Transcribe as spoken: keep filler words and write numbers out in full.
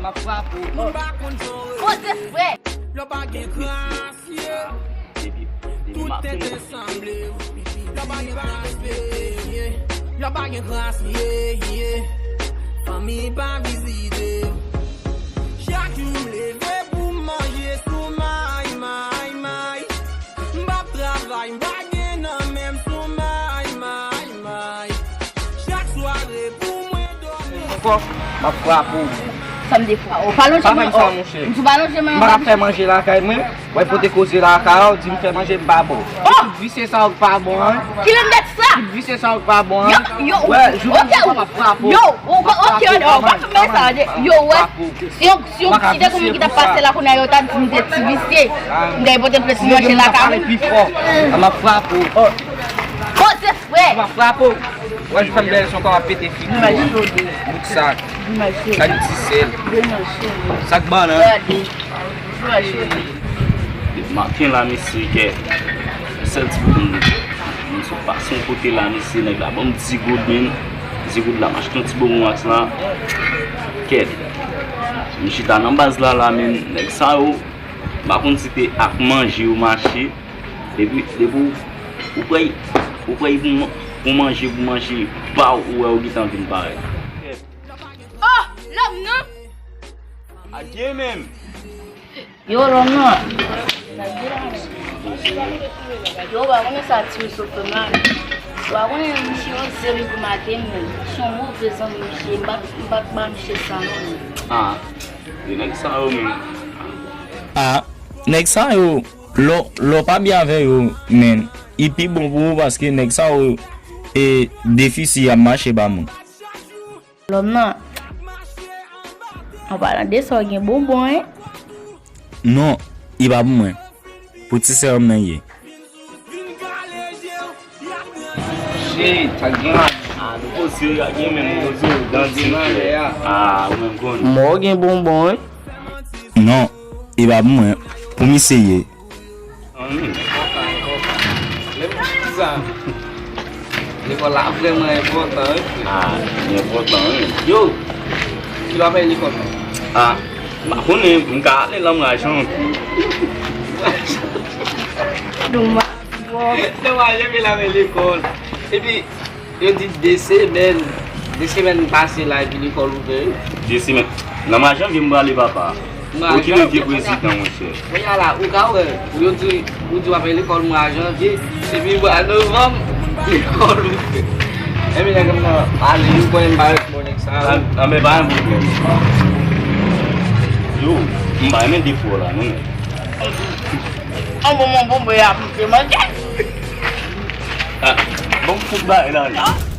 M ap frape w. Poze frè. Lè w pa gen kras, ye. Depi, depi maten. Lè w pa gen kras, ye. Lè w pa gen kras, ye, ye. Fanmi pa vizite w. Chak jou m leve pou m manje sou may, may, may. M p ap travay, m pa gen nan men m sou may, may, may. Chak sware pou mwen dòmi. Ankò, m ap frape w. Sa m defwa. Oh, pa lonje men. Pa fè m sa, monchè. M di w pa lonje men. M pa ka fè manje lakay mwen. Wè, pote koze lakay ou, di m fè manje, m pa bon. Oh! Tout visye sa yo k pa bon, an. Kilè m tèt sa? Tout visye sa yo k pa bon, an. Yo, yo, wè, jou oke, m ap frape w. Yo, oke, oke, oke, pa fè m sa, yo, wè. Si yon, si yon ti de moun ki t ap pase la kounye a, yo ta di m se ti visye. M ta pote plis manje lakay ou. Pi fò. M ap frape w. Poze frè. M ap frape w. Wè, jou fè m bèl son kò ap pete figi. Bout sa. Sa di ti sèl. Sa k bannan. Depi maten la, mesye, kè sèl ti bout moun. Moun sot pase yon kote la, mesye, nèg la ban m di goud, men. Di goud la, m achte yon ti bonbon ak sa. Kèt. M chita nan baz la, la, men nèg sa yo, m pa konn si te ak manje yo mache. Depi, depi ou, ou kwè, ou kwè pou, pou manje, pou manje, pa ou wè ou gentan vin parèt. Oh, lòm nan! Ak ye menm! Yo, lòm nan. Yo, w pa konnen sa tire sou fè m la. W pa konnen misye yo serye pou maten, men. Se yon move zanmi misye. M pa, m pa ba misye sa non, men. Ah, e nèg sa yo menm. Ah, nèg sa yo, lè, lè w pa byen avè yo, men, li pi bon pou ou paske nèg sa yo, e, defisi y ap mache ba mwen. Lòm nan. An palan de sa, w gen bonbon, en? Non, li pa pou mwen. Pou ti sè m nan ye. Shit, sa gen la. Ah, nou poze, gen menm nou poze, dan di nan lè a. Ah, ou menm konn. Mò gen bonbon, en? Non, li pa pou mwen. Pou misye ye. Ann. Lekòl la vrèman enpòtan, wi, frè. Ah, li enpòtan, wi. Yo, ki lè w ap al lekòl la? Ah, m pa konnen, m ka ale lanmrajan. Domaj. Domaj, epi l ap al lekòl. Epi, yo di de semèn, de semèn pase la epi lekòl ouvè, wi. De semèn. Nan mwa janvye m prale, papa. Ou ki leve prezidan, monchè. Kounye a la, ou ka wè, yo di, ou di w ap al lekòl mwa janvye, epi mwa novanm, lekòl ouvè. Epi nèg m nan pale, yo konnen m pa ret bon nèg sa yo. An, men pa yon pwoblèm. Yo, m pa renmen defo w la, non. An bon, bon, bon, bon, y ap manje. Ah, bon, fout bagay la, non.